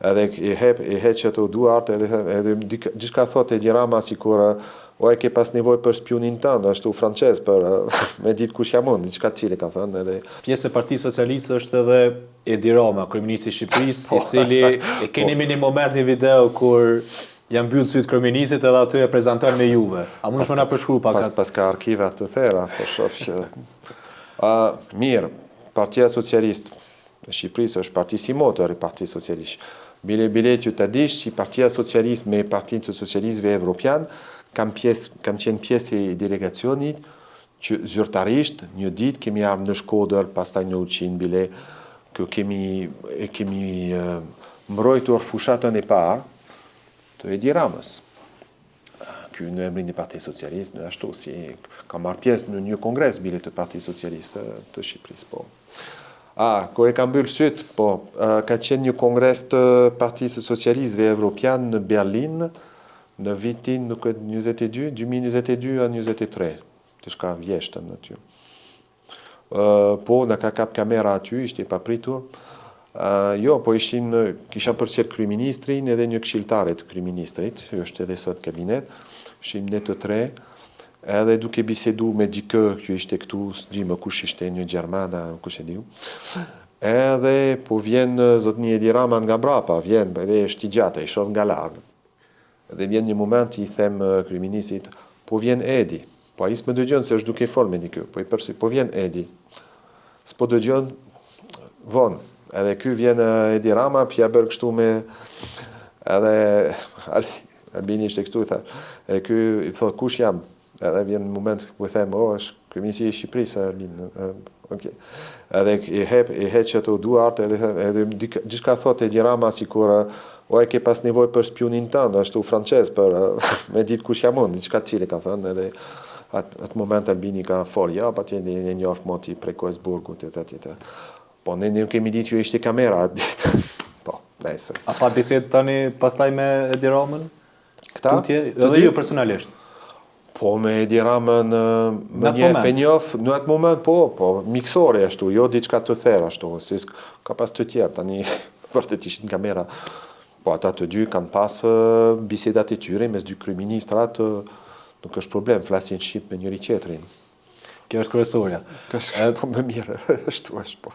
Edhe i hep, i heq ato duart edhe edhe diçka thotë Edi Rama sikur o e ke pas nevojë për spiunin tënd, ashtu francez për me ditë kush jam unë, diçka të tillë ka thënë edhe Pjesë e Partisë Socialiste është edhe Edi Rama, kryeministri i Shqipërisë, i cili e keni me një moment një video kur ja mbyll sytë kryeministrit edhe aty e prezanton me juve. A mundesh me na përshkru pak pas, pas ka arkiva të thera, po shoh që a, mirë, Partia Socialiste e Shqipërisë është parti si motër e Partisë Socialiste. Bile bile që ta dish si Partia Socialiste me Partinë të Socialistëve Evropian kam pjesë kam qenë pjesë e delegacionit që zyrtarisht një ditë kemi ardhur në Shkodër, pastaj në Ulqin bile, ku kemi e kemi mbrojtur fushatën e parë të Edi Ramës. Ky në emrin e Partisë Socialiste, në ashtu si ka marrë pjesë në një kongres bile të Partisë Socialiste të Shqipërisë, po. A, kur e ka mbyll sytë, po, ka qenë një kongres të Partisë Socialistëve Evropian në Berlin në vitin nuk e 22, 2022 a 23, diçka vjeshtën aty. Po, na ka kap kamera aty, ishte i papritur. Jo, po ishim, kisha përcjell kryeministrin edhe një këshilltare të kryeministrit, që është edhe sot kabinet, ishim ne të tre, edhe duke bisedu me dikë që ishte këtu, s'di më kush ishte, një gjerman, a kush e di. Edhe po vjen zotni Edi Rama nga mbrapa, vjen, edhe është i gjatë, i shoh nga larg. Dhe vjen një moment i them kryeministrit, po vjen Edi. Po ai s'më dëgjon se është duke fol me dikë. Po i përsëris, po vjen Edi. S'po dëgjon vonë. Edhe ky vjen Edi Rama, po ja bër kështu me edhe Albini ishte këtu i tha. E ky i thot kush jam? Edhe vjen një moment ku i them, oh, është kryeministri i Shqipërisë, Albin. Okej. Edhe i hep, i heq ato duart edhe edhe diçka thotë Edi Rama sikur o e ke pas nevojë për spiunin tënd, ashtu francez për me ditë kush jam unë, diçka të tillë ka thënë edhe atë at moment Albini ka fol, ja, patjetër e njoh moti prej kohës burgut e të tjetër. Po ne nuk kemi ditë që ishte kamera atë ditë. Po, nejse. A pa bisedë tani pastaj me Edi Ramën? Këta? Tutje, edhe ju personalisht. Po me Edi Ramën më njeh e njoh, në atë moment po, po, miqësore ashtu, jo diçka të therë ashtu, si ka pas të tjerë, tani vërtet ishin kamera. Po ata të dy kanë pas bisedat e tyre mes dy kryeministrat, nuk është problem, flasin shqip me njëri tjetrin. Kjo është kryesorja. Kjo është po më mirë, ashtu është po.